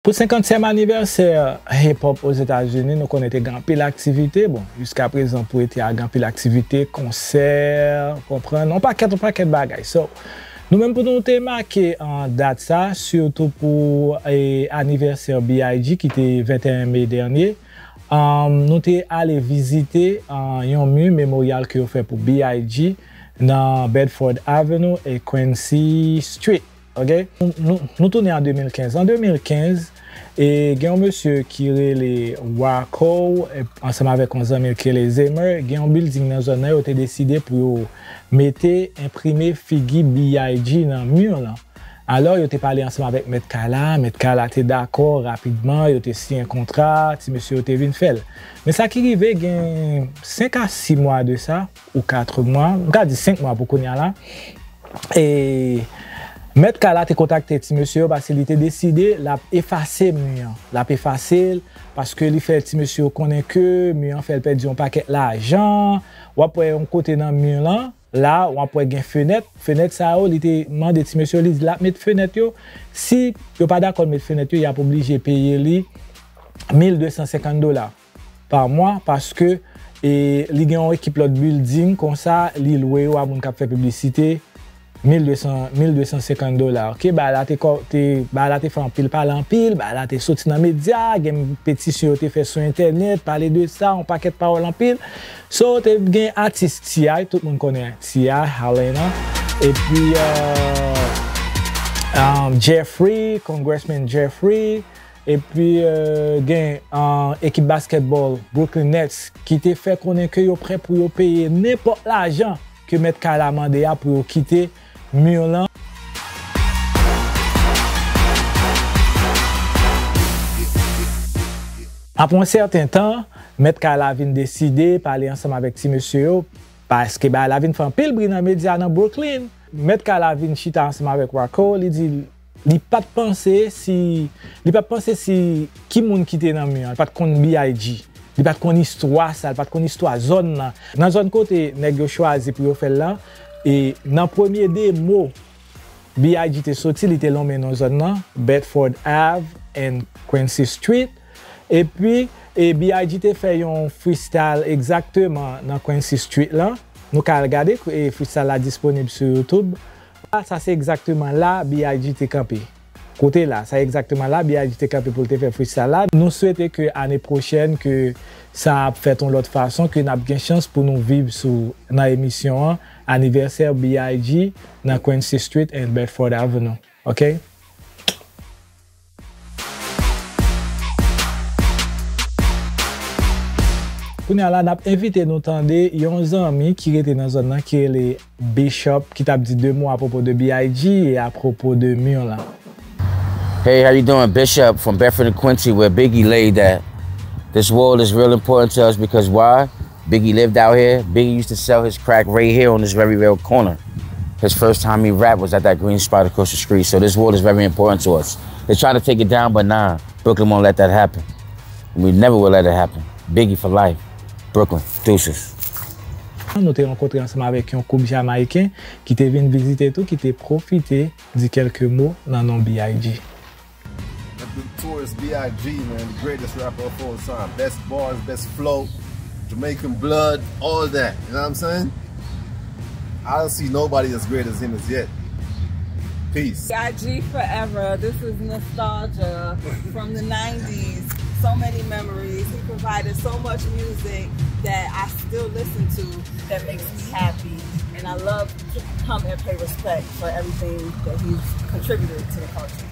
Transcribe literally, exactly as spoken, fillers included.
Pou senkantyèm anivèsè hip hop Ozetazini, nou konnen te gen anpil aktivite. Bon, jiska prezan pou ete a, gen anpil aktivite, konsè, konprann, yon pakèt, yon pakèt bagay. So, nou menm pou nou te make, uh, dat sa, sitou pou, eh, anivèsè B I G ki te venteyen me dènye, um, nou te ale vizite, uh, yon mi memoryal ke yo fè pou B I G nan Bedford Avenue e Quincy Street. Ok? Nou, nou, nou tounen an de mil kenz. An de mil kenz, e gen yon mesye ki rele Wacko, e, ansanm avèk yon zanmi l ki rele Zemer, gen yon building nan zòn nan, yo te deside pou yo mete, enprime figi B I G nan mi lan. Alò, yo te pale ansanm avèk mèt kay la, mèt kay la te dakò rapidman, yo te siyen kontra, ti mesye yo te vin fè l. Men sa ki rive, gen senk a sis mwa de sa, ou kat mwa, m ka di senk mwa pou kounye a la, e mèt kay la te kontakte ti mesye yo paske li te deside l ap efase mi an. L ap efase l paske li fè ti mesye yo konnen ke mi an fè l pèdi yon pakèt lajan. W ap wè yon kote nan mi lan, la, w ap wè gen fenèt. Fenèt sa yo, li te mande ti mesye yo, li di l ap met fenèt yo. Si yo pa dakò met fenèt yo, y ap oblije peye li mil de san senkant dola pa mwa, paske, e, li gen yon ekip lòt building konsa, li lwe yo a moun k ap fè piblisite, mil de san, mil de san senkant dola. Ok, bagay la te kò-, te, bagay la te fè anpil pale anpil, bagay la te soti nan medya, gen petisyon yo te fè sou entènèt, pale de sa, yon pakèt pawòl anpil. So, te gen atis T I, tout moun konnen T I, Helena, epi, euh, um, Jeffrey, Congressman Jeffrey, epi, euh, gen, euh, ekip basketball Brooklyn Nets ki te fè konnen ke yo prè pou yo peye nenpòt lajan ke mèt kay la mande a pou yo kite mi lan. Apre yon sèten tan, mèt kay la vin deside pale ansanm avèk ti mesye yo, paske bagay la vin fè anpil bri nan medya nan Brooklyn. Mèt kay la vin chita ansanm avèk Wacko, li di li pa t panse si, li pa t panse si ki moun ki te nan mi an, li pa t konn B I G, li pa t konn istwa sa, li pa t konn istwa zòn nan. Nan zòn kote nèg yo chwazi pou yo fè l lan, e nan premye de mo B I G te soti, li te lonmen non zòn nan, Bedford Ave and Quincy Street. Epi, e, B I G te fè yon freestyle egzakteman nan Quincy Street lan. Nou ka al gade, e, freestyle la disponib sou YouTube. Sa, sa se egzakteman la B I G te kanpe. Kote la, sa egzakteman la B I G te kanpe pou l te fè freestyle la. Nou swete ke ane pwochèn, ke sa ap fèt yon lòt fason, ke n ap gen chans pou nou viv sou, nan emisyon an, anivèsè B I G nan Quincy Street and Bedford Avenue. Ok? Kounye a la, n ap envite nou tande yon zanmi ki rete nan zòn nan, ki rele Bishop, ki t ap di de mo apwopo de B I G e apwopo de mi lan. Hey, how you doing? Bishop from Bedford and Quincy, where Biggie laid that. This wall is real important to us because why? Biggie lived out here. Biggie used to sell his crack right here on this very real corner. His first time he rapped was at that green spot across the street. So this wall is very important to us. They tried to take it down, but nah, Brooklyn won't let that happen. We never will let it happen. Biggie for life. Brooklyn, deuces. Nou te rankontre ansanm avèk yon koup Jamayiken ki te vin vizite tou, ki te pwofite di kèlke mo nan non B I G. The notorious B I G, man, the greatest rapper of all time. Best bars, best flow, Jamaican blood, all that. You know what I'm saying? I don't see nobody as great as him as yet. Peace. B I G forever. This is nostalgia from the nineties. So many memories. He provided so much music that I still listen to that makes me happy. And I love to come and pay respect for everything that he's contributed to the culture.